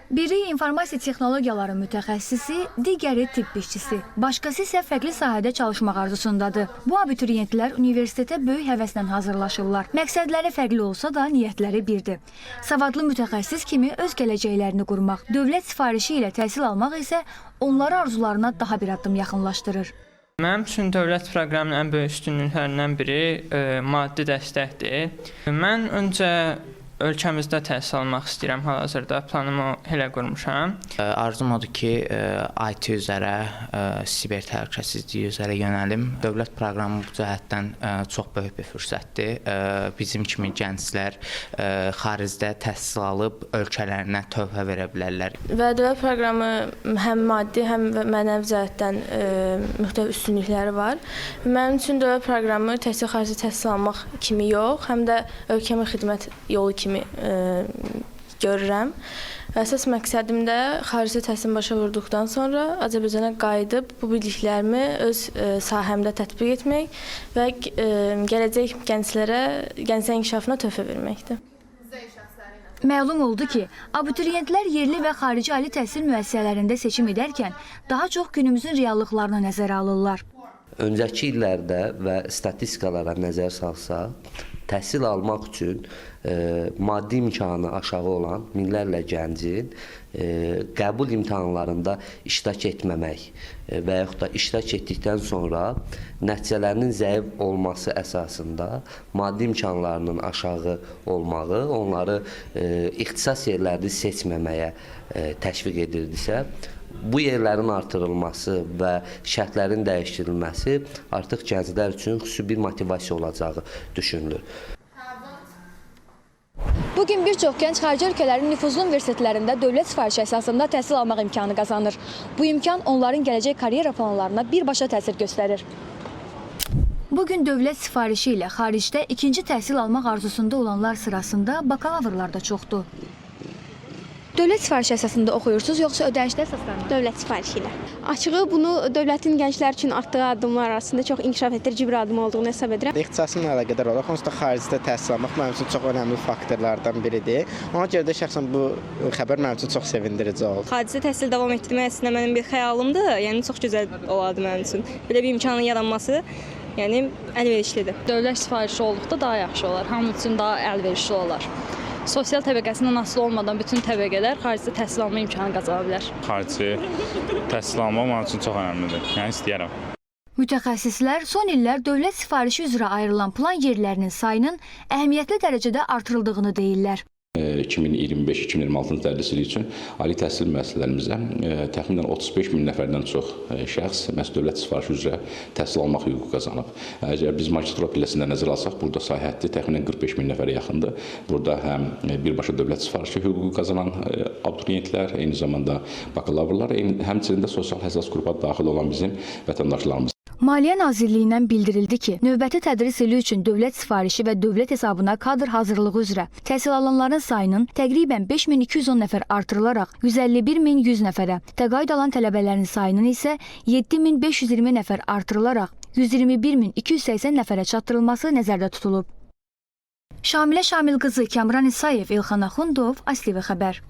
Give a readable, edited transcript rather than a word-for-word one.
Biri informasiya texnologiyaları mütəxəssisi, digəri tibb işçisi. Başqası isə fərqli sahədə çalışmaq arzusundadır. Bu abituriyentlər universitetə böyük həvəslə hazırlaşırlar. Məqsədləri fərqli olsa da niyyətləri birdir. Savadlı mütəxəssis kimi öz gələcəklərini qurmaq, dövlət sifarişi ilə təhsil almaq isə onları arzularına daha bir addım yaxınlaşdırır. Mənim üçün dövlət proqramının ən böyük üstünlüklərindən biri maddi dəstəkdir. Mən öncə ölkəmizdə təhsil almaq istəyirəm hal-hazırda. Planımı elə qurmuşam. Arzum odur ki, IT üzrə, siber təhlükəsizliyi üzrə yönəlim. Dövlət proqramı bu cəhətdən çox böyük bir fürsətdir. Bizim kimi gənclər xaricdə təhsil alıb ölkələrinə töhfə verə bilərlər. Və dövlət proqramı həm maddi, həm mənəvi cəhətdən müxtəlif üstünlükləri var. Mənim üçün dövlət proqramı təkcə xarici təhsil almaq kimi yox, həm də ölkəmə xidmət yolu kimi görürəm. Əsas məqsədim də xarici təhsil başa vurduqdan sonra Azərbaycana qayıdıb bu biliklərimi öz sahəmdə tətbiq etmək və gələcək gənclərə, gənclərin inkişafına töhfə verməkdir. Məlum oldu ki, abituriyentlər yerli və xarici ali təhsil müəssisələrində seçim edərkən daha çox günümüzün reallıqlarını nəzərə alırlar. Öncəki illərdə və statistikalara nəzər salsaq, təhsil almaq üçün maddi imkanı aşağı olan minlərlə gəncin qəbul imtahanlarında iştirak etməmək və yaxud da iştirak etdikdən sonra nəticələrinin zəif olması əsasında maddi imkanlarının aşağı olmağı onları ixtisas yerlərini seçməməyə təşviq edirdisə, bu yerlərin artırılması və şərtlərin dəyişdirilməsi artıq gənclər üçün xüsusi bir motivasiya olacağı düşünülür. Bugün bir çox gənc xarici ölkələrin nüfuzlu universitetlərində dövlət sifarişi əsasında təhsil almaq imkanı qazanır. Bu imkan onların gələcək karyera planlarına birbaşa təsir göstərir. Bugün dövlət sifarişi ilə xaricdə ikinci təhsil almaq arzusunda olanlar sırasında bakalavrlar da çoxdur. Dövlət sifarişi əsasında oxuyursunuz, yoxsa ödənişli əsaslarla? Dövlət sifarişi ilə. Açığı bunu dövlətin gənclər üçün atdığı addımlar arasında çox inkişaf etdirici bir addım olduğunu hesab edirəm. İxtisasımla əlaqədar olaraq onsuz da xaricdə təhsil almaq mənim üçün çox önəmli faktorlardan biridir. Ona görə də şəxsən bu xəbər mənim üçün çox sevindirici oldu. Xaricdə təhsil davam etdirmək əslində mənim bir xəyalımdır. Yəni çox gözəl olardı mənim üçün. Belə bir imkanın yaranması, yəni əlverişlidir. Dövlət sifarişi olduqda daha yaxşı olar. Hamı üçün daha əlverişli olar. Sosial təbəqəsindən asılı olmadan bütün təbəqələr xaricdə təhsil alma imkanı qazana bilər. Xarici təhsil almaq mənim üçün çox önəmlidir. Yəni istəyirəm. Mütəxəssislər son illər dövlət sifarişi üzrə ayrılan plan yerlərinin sayının əhəmiyyətli dərəcədə artırıldığını deyirlər. 2025-2026-cı tədris ili üçün ali təhsil müəssisələrimizə təxminən 35 min nəfərdən çox şəxs məhz dövlət sifarişi üzrə təhsil almaq hüququ qazanıb. Əgər biz magistratura pilləsində nəzərə alsaq, burada say həddi təxminən 45 min nəfərə yaxındır. Burada həm birbaşa dövlət sifarişi hüququ qazanan abituriyentlər, eyni zamanda bakalavrlar, həmçinin də sosial həssas qrupa daxil olan bizim vətəndaşlarımız. Maliyyə Nazirliyindən bildirildi ki, növbəti tədris ili üçün dövlət sifarişi və dövlət hesabına kadr hazırlığı üzrə təhsil alanların sayının təqribən 5210 nəfər artırılaraq 151.100 nəfərə, təqaüd alan tələbələrin sayının isə 7520 nəfər artırılaraq 121.280 nəfərə çatdırılması nəzərdə tutulub. Şamilə Şamil qızı, Kamran İsayev, İlxan Axundov, ASTV xəbər.